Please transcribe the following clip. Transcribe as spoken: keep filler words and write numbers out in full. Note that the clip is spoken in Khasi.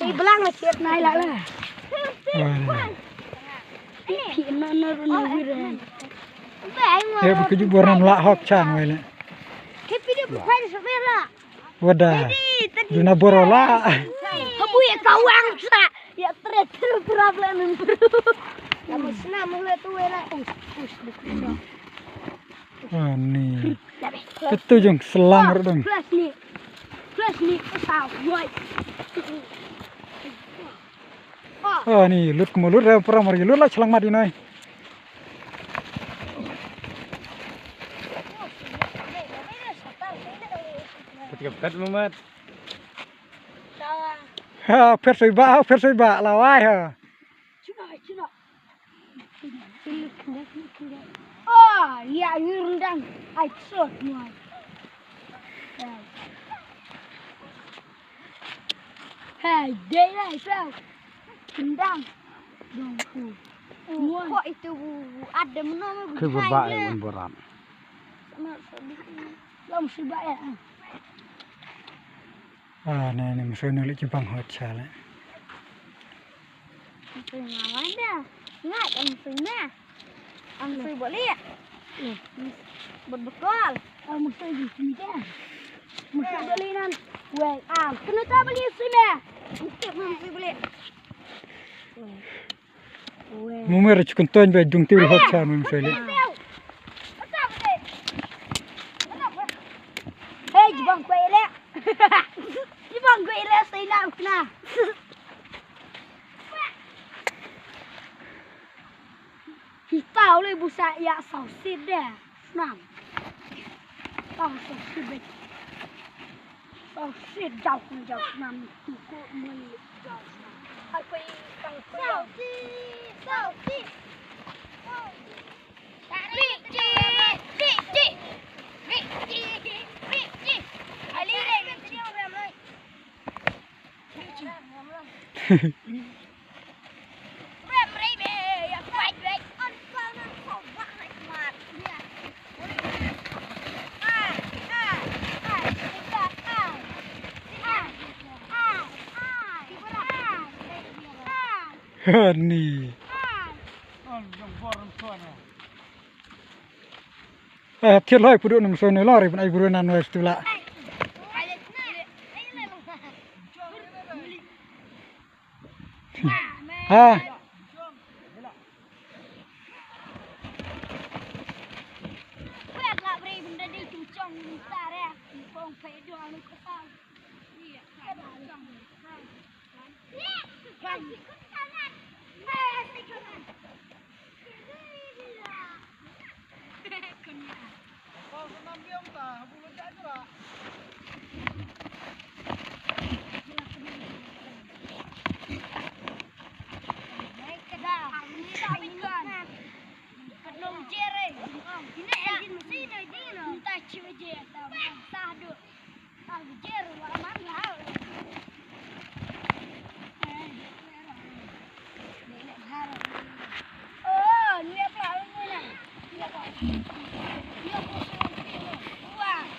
Belang lah siap naik lah lah. Pi na na runa wira. Ya buku jubur nam lah hok chan wai le. Tapi dia bukan sebelah. Wada. Duna borola. Habu ya kawang sa. Ya tre tre problem. Kamu senam mulai tu wira. Us us. Ani. Ketu jong selang rudong. Plus ni. Plus ni. Usah. Wai. Ani lut kemo lut re pura mar lut la chlang mat inoi. Pet pet mamat. Ha pet soi ba ha pet soi ba lawai ha. Oh, ya ni rendang. Ai sot muai. Hey, dei lai pau. Rendang. Dong ku. Muai. Kok itu ada menong. Ke berbae un boran. Sama sedih. Lam si bae. Ah, ne ne msoi ne leh jubang hot sha leh. Msoi ngawan da. Ngat am msoi na. Am msoi boleh. Bot bekol. Am msoi di sini da. Msoi boleh nan. Wei, am kena ta boleh sini. Msoi boleh. Mumer chukun toin ba dung tiu hok cha mum soi le. Hey, jibang kwe le. Jibang kwe le sai na ukna. Kita oleh busa ya sausit deh. Nam. Tang sa sibek. Tang sit jauh pun jauh nam tu ko meli jauh nam. Ai koi tang koi. Sauti, sauti. Riki, riki, riki, riki. Ali re, riki. Ni. Ah, thied loi pudu nung soi noi lori pun ai buru nan wes tu la. Ha.